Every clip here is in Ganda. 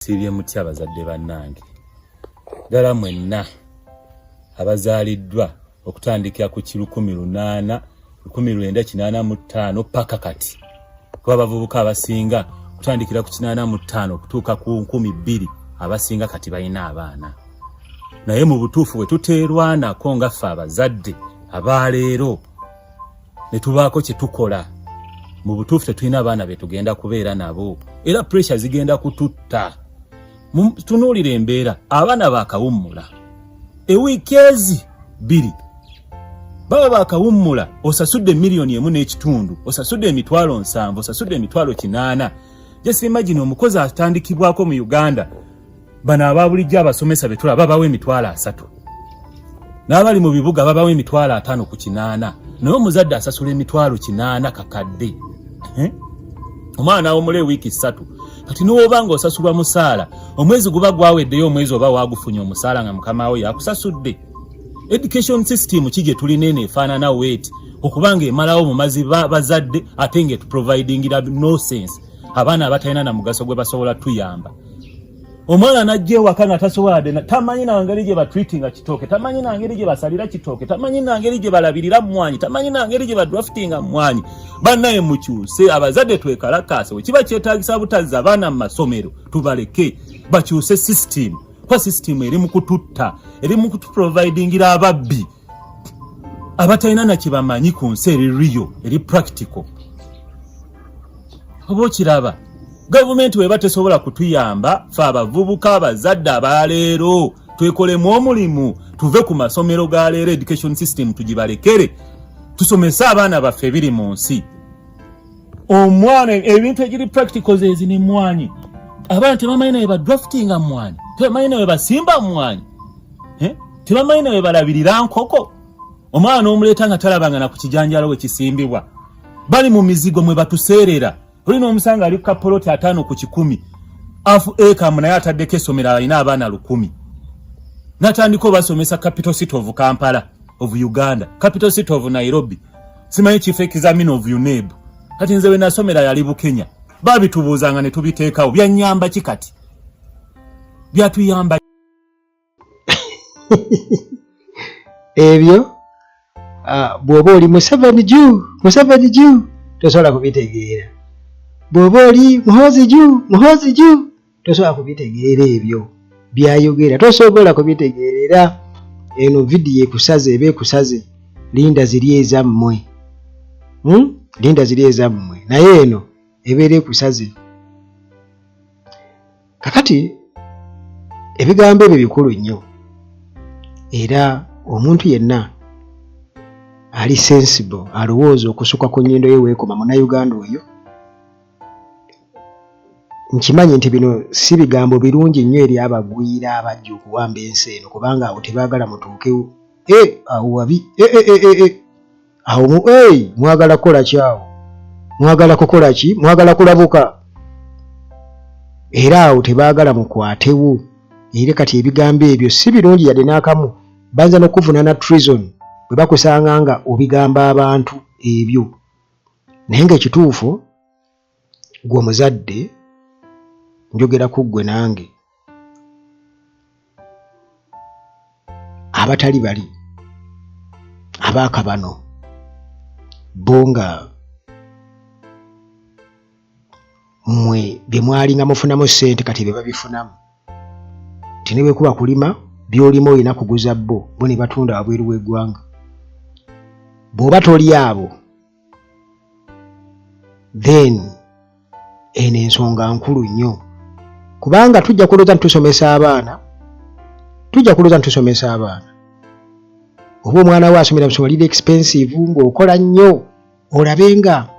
Musiibye mutya bazadde bannange? Ddala mwenna abazaaliddwa okutandikira ku kilukumi lunaana 1985 paka kati, kuba abavubuka abasinga okutandikira ku 85 okutuuka ku 2000 abasinga kati balina abaana. Naye mu butuufu bwe tuteerwanako nga ffe abazadde abaleero ne tubaako kye tukola, mu butuufu tetulina abaana be tugenda kubeera nabo, era pressure zigenda kututta. Tunuulira embeera, abaana baakawummula ewiiki ezi 2, baba baakawummula, osasudde 1.5 miliyoni, osasudde 70,000, osasudde 80,000. Just imagine omukozi atandikibwako mu Uganda, bano aba bulijjo abasomesa be tulaba babawa 30,000, n'abali mu bibuga babawa 50,000 ku 80, naye omuzadde asasula 80,000 kakadde. Eh? Omwana awumula ewiiki 3. Kati niwoba nga osasulwa musaala, omwezi guba gwaweddeyo, omwezi oba wagufunye omusaala nga mukama we yakusasudde. Education system ki gye tulina eno efaanana weeti okubanga emalawo mumazi bazadde ate nga etuprovidingira nonsense, abaana abatalina na mugaso gwe basobola tuyamba? Omwana najja ewaka nga tasobola dde, tamanyi na ngeri gye batreatinga kitooke, tamanyi na ngeri gye basalira kitooke, tamanyi na ngeri gye balabirira mmwanyi, tamanyi na ngeri gye badraftinga mmwanyi. Bannaye mukyuse, abazadde twekalakaase. Bwe kiba kyetaagisa butazza abaana mu masomero, tubaleke bakyuse system, kuba system eri mu kututta, eri mu kutuprovidingira ababbi abatalina na kye bamanyi ku nsi eri real, eri practical. Oba okiraba, gavumenti weba tesobola kutuyamba, fe abavubuka abazadde abaleero twekolemu omulimu, tuve ku masomero ga leero, education system tugibalekere, tusomese abaana baffe ebiri mu nsi. Omwana ebintu egiri practical zezi nemwanyi, abaana tebamanyi nawe badraftinga mwanyi, tebamanyi nawe basimba mwanyi, eh? Tebamanyi nawe balabirira nkoko. Omwana n'omuleeta nga talabanga na ku kijanjalo we kisimbibwa. Bali mu mizigo mwe batuseerera. Olina omusanga ali ku kapoloti 50 ku 100, afu ekamu, naye ataddeko essomero, alina abaana 1000, natandika obasomesa capital city of Kampala, of Uganda, capital city of Nairobi, simanyi chief examiner of UNEB. Kati nze we nasomera yali Bukenya, babitubuuzanga ne tubiteekawo. Byanyamba ki kati? Byatuyamba? Ebyo bw'oba oli Museveni juu, Museveni juu, tosobola kubitegeera. Bw'oba oli Muhoozi juu, Muhoozi juu, tosobola kubitegeera. Ebyo byayogera tosobola kubitegeera. Era eno vidiyo ekusaze, eba ekusaze. Linda ziri ezammwe, Linda ziri ezammwe, naye eno ebeera ekusaze. Kakati ebigambo ebyo bikulu nnyo, era omuntu yenna ali sensible alowooza okusukka ku nnyindo ye weekoma Munnayuganda oyo, nkimanyi nti bino si bigambo birungi nnyo eri abagwira abajja okuwamba ensi eno, kubanga awo tebaagala mutuukewo. E awo wabi. E, e, e, e, e. Awo mwagala kukola ki awo? Mwagala kukola ki? Mwagala kulabuka, era awo tebaagala mukwatewo. Era kati ebigambo ebyo si birungi yadde n'akamu. Bayinza n'okuvunaana treason bwe bakusanga nga obigamba abantu ebyo. Naye ng'ekituufu, gwe omuzadde, njogera ku ggwe nange abatali bali abaakabano bo nga mmwe bye mwalinga mufunamu ssente kati bye babifunamu, nti ne bwe kuba kulima, by'olima olina kuguza bo, bo ne batunda wabweru w'eggwanga. Bw'oba toli abo, then eno ensonga nkulu nnyo, kubanga tujja kulowooza nti tusomesa abaana, tujja kulowooza nti tusomesa abaana, oba omwana we asomera mu ssomero liri expensive, ng'okola nnyo olabe nga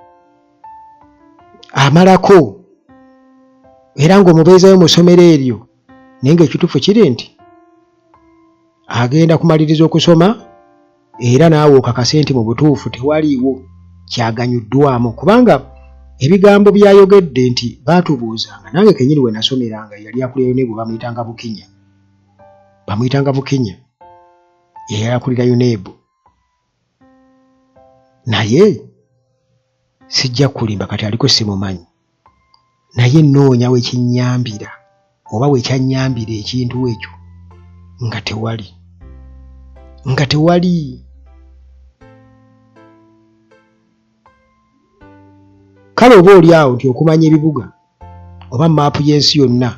amalako era ng'omubeezayo mu ssomero eryo, naye ng'ekituufu kiri nti agenda kumaliriza okusoma era naawe okakase nti mu butuufu tewaliiwo kyaganyuddwamu, kubanga ebigambo byayogedde nti baatubuuzanga, nange kennyini we nasomeranga yali akulira UNEB, bamuyitanga Bukinya, bamuyitanga Bukinya, yeyali akulira UNEB. Naye sijja kulimba, kati aliko simumanyi, naye nnoonya we kinnyambira. Oba wekyannyambira ekintu ekyo nga tewali, nga tewali. Kale oba oli awo nti okumanya ebibuga oba maapu y'ensi yonna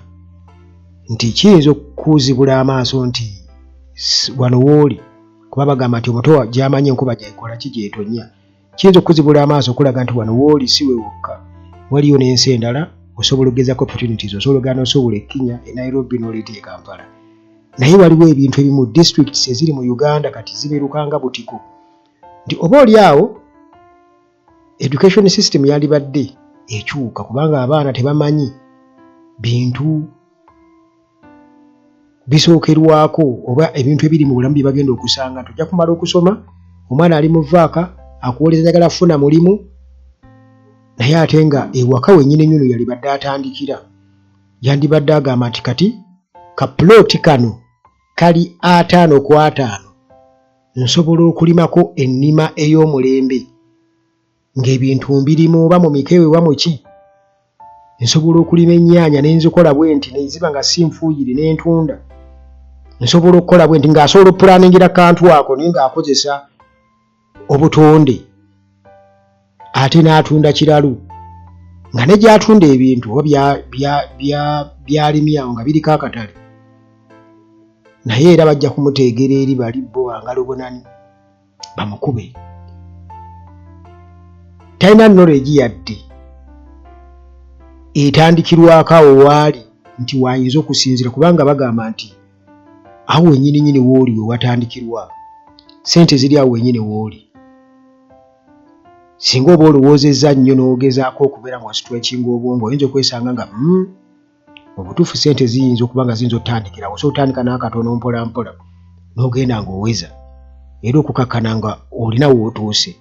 nti kiyinza okukuzibula amaaso nti wano wooli, kuba bagamba nti omuto gy'amanyi enkuba gyekola ki gy'etonnya. Kiyinza okukuzibula amaaso okulaga nti wano wooli si we wokka, waliyo n'ensi endala osobola okugezako opportunities, osobola okugenda n'osobola e Kenya, e Nairobi n'oleeta e Kampala. Naye waliwo ebintu ebimu districts eziri mu Uganda kati zibeeruka nga butiko nti oba oli awo education system yandibadde ekyuka, kubanga abaana tebamanyi bintu bisookerwako oba ebintu ebiri mu bulamu bye bagenda okusanga. Nti ojja kumala okusoma, omwana ali mu vaaka akuwoleza njagala kufuna mulimu, naye ate nga ewaka wennyini nnyini yalibadde atandikira, yandibadde agamba nti kati ka puloti kano kali 50 ku 50, nsobola okulimako ennima ey'omulembe ng'ebintu mbirimu, oba mu mikewe oba muki, nsobola okulima ennyaanya ne nzikola bwe nti ne ziba nga si nfuuyire ne ntunda, nsobola okukola bwe nti, ng'asobola okupulaningira kantu ako naye ng'akozesa obutonde ate n'atunda kiralu, nga ne gy'atunda ebintu oba by'alimye awo nga biriko akatale, naye era bajja kumuteegera eri bali bo bangalobonani bamukube. Talina knowledge yadde etandikirwako awo waali nti wayinza okusinziira, kubanga bagamba nti awo wennyini nnyini wooli we watandikirwa, ssente ziri awo wennyini wooli. Singa oba olowoozezza nnyo n'ogezaako okubeera nga wasitwekinga obwongo, oyinza okwesanga nga obutuufu ssente ziyinza okuba nga ziyinza otandikirawo. Osobola otandika n'akatono mpola mpola n'ogenda ng'oweza era okukakkana nga olina w'otuuse.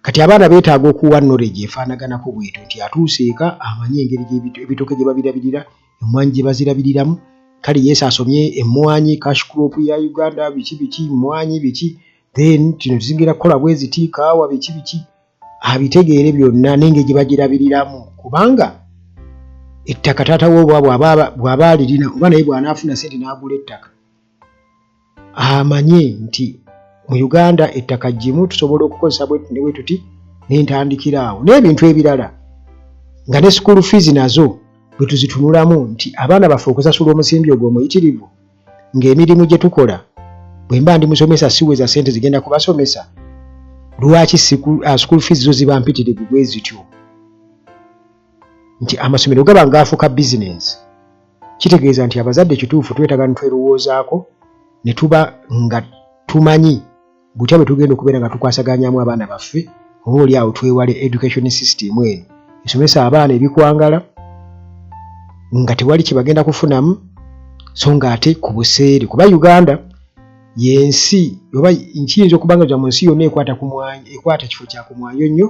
Kati abaana beetaaga okuwa knowledge efaanaganako bwetyo nti atuuse eka amanye engeri ebitooke gye babirabirira, emmwanyi gye bazirabiriramu. Kale yesu asomye emmwanyi cash crop ya Uganda, biki biki, mmwanyi biki, then kino tuzigenda kukola bwe ziti, kaawa biki biki, abitegeere byonna n'engeri gye bagirabiriramu, kubanga ettaka taata we oba bw'aba alirina oba naye bw'anaafuna ssente n'agula ettaka, amanye nti mu Uganda ettaka ggimu, tusobola okukozesa bwe ne bwe tuti n'entandikira awo n'ebintu ebirala, nga ne school fees nazo bwe tuzitunulamu nti abaana baffe okusasula omusimbi ogwo omuyitirivu ng'emirimu gye tukola, bwe mba ndi musomesa siweza ssente zigenda kubasomesa, lwaki school fees zo ziba mpitirivu bwe zityo? Nti amasomero gaba ngaafuuka bizinensi, kitegeeza nti abazadde kituufu twetaaga ne twerowoozaako ne tuba nga tumanyi butya bwe tugenda okubeera nga tukwasaganyamu abaana baffe, oba oli awo twewale education system eno esomesa abaana ebikwangala nga tewali kye bagenda kufunamu, so ng'ate ku buseere, kuba Uganda yensi oba nkiyinza okuba nga mu nsi yonna ekwata ku mwanyi, ekwata kifo kya ku mwanjo nnyo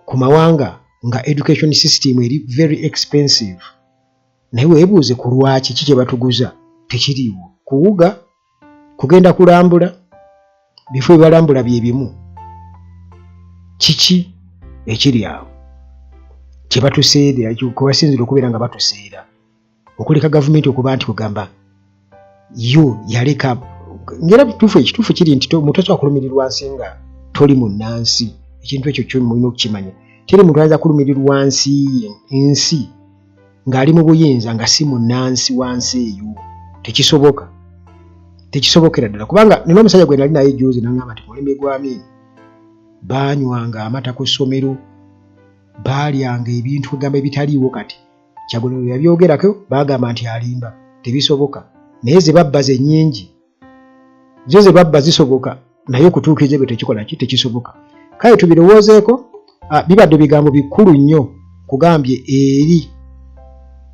ku mawanga nga education system eri very expensive. Naye weebuuze ku lwaki, ki kye batuguza tekiriiwo? Kuwuga, kugenda kulambula bifo byebalambula bye bimu. Kiki ekiri awo kye batuseerera, kwe basinzira okubeera nga batuseera okuleka gavumenti okuba nti kugamba yo yaleka ngera kituufu? Ekituufu kiri nti omuntu tasobola kulumirirwa nsi nga toli munnansi. Ekintu ekyo kyo mulina okukimanya. Teri muntu ayinza kulumirirwa nsi ye, ensi ng'ali mu buyinza nga si munnansi wa nsi eyo. Tekisoboka, tekisobokera ddala, kubanga nina omusajja gwe nali naye juzi nangamba nti ku mulembe gwa Amin baanywanga amata ku ssomero, baalyanga ebintu kugamba ebitaliiwo. Kati Kyagulanyi yabyogerako, baagamba nti alimba, tebisoboka. Naye ze babba ze nnyingi, zo ze babba zisoboka, naye okutuukiriza ebyo tekikola ki, tekisoboka. Kale tubirowoozeeko. Bibadde bigambo bikulu nnyo kugambye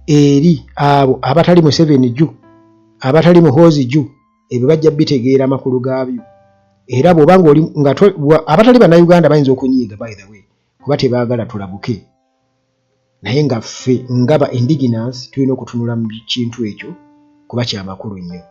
eri abo abatali Museveni ju, abatali Muhoozi ju, ebyo bajja bitegeera amakulu gaabyo. Era bw'oba nga oli nga abatali Bannayuganda bayinza okunyiiga, by the way, kuba tebaagala tulabuke, naye nga ffe nga ba indigenous tulina okutunula mu kintu ekyo kuba kyamakulu nnyo.